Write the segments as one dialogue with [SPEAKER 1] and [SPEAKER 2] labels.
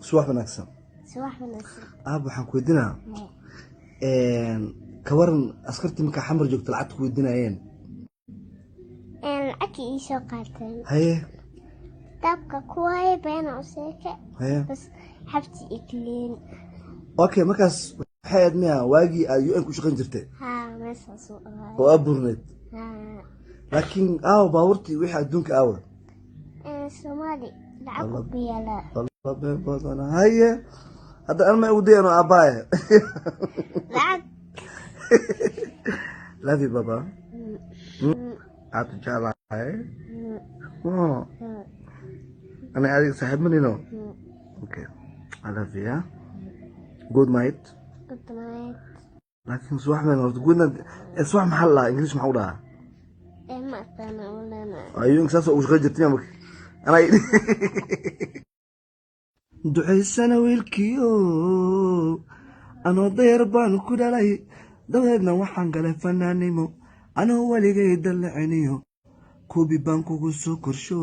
[SPEAKER 1] Subax wanaagsan.
[SPEAKER 2] Subax wanaagsan.
[SPEAKER 1] Aab, waxaan ku weydiinaa, ka waran askartii markaa Xamar joogta lacagta ku weydiinayeen?
[SPEAKER 2] Lacagtii ii soo qaateen. Dabka kuwaay beena u seeke. Bas xabti ikliin.
[SPEAKER 1] Okay, markaas waxay ahayd miya waagii aad UN ku shaqayn jirtay?
[SPEAKER 2] Haa, meeshaas u ahaa.
[SPEAKER 1] Oo aad burneyd?
[SPEAKER 2] Haa.
[SPEAKER 1] Laakiin aawa baabuurtii, wixii adduunka aawa?
[SPEAKER 2] Soomaali lacag ku yaala.
[SPEAKER 1] Walla been badan. Haye, hadda an ma igu dayano, aabbaaye?
[SPEAKER 2] Lacag.
[SPEAKER 1] Love you, baba. Aad u jeclahay. Oh. Ani adiga saaxiib manino. Okay, I love you, yeah? Good night.
[SPEAKER 2] Good night.
[SPEAKER 1] Laakiin subax meen horta good night. Subax maxaa la dhahaa? English maxaa u dhahaa?
[SPEAKER 2] Ma aqaana ulana.
[SPEAKER 1] Ayuu saas ugu shaqayn jirtay marka anaa ducaysana wiilkiio anoo dayar baan ku dhalay, dabadeedna waxaan galay fanaanimo, anoo weligay dallaciniyo kubi baan kugu soo korsho.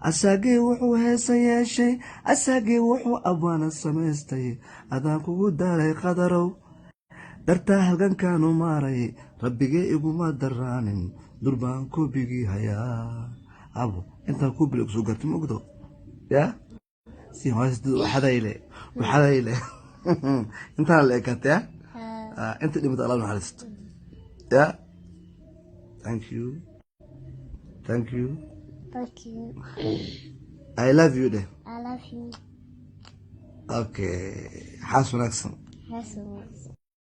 [SPEAKER 1] Asaagii wuxuu heesan yeeshay, asaagii wuxuu abwaana samaystay, adaan kugu daalay qadarow, dartaa halgankaanu maaray, rabbigee iguma daraanin, durbaan kubigii hayaa. Abo, intaan kubili kusoo gartay, ma ogdo ya si hoosdad waxadayle waxadayle intaan la ekaatay ya. Inta dhimata Allah naxariisto ya. Thank you, thank you.
[SPEAKER 2] Thank you.
[SPEAKER 1] I love you dheh.
[SPEAKER 2] I love you.
[SPEAKER 1] Okay, xaas wanaagsan.
[SPEAKER 2] Xaas wanaagsan.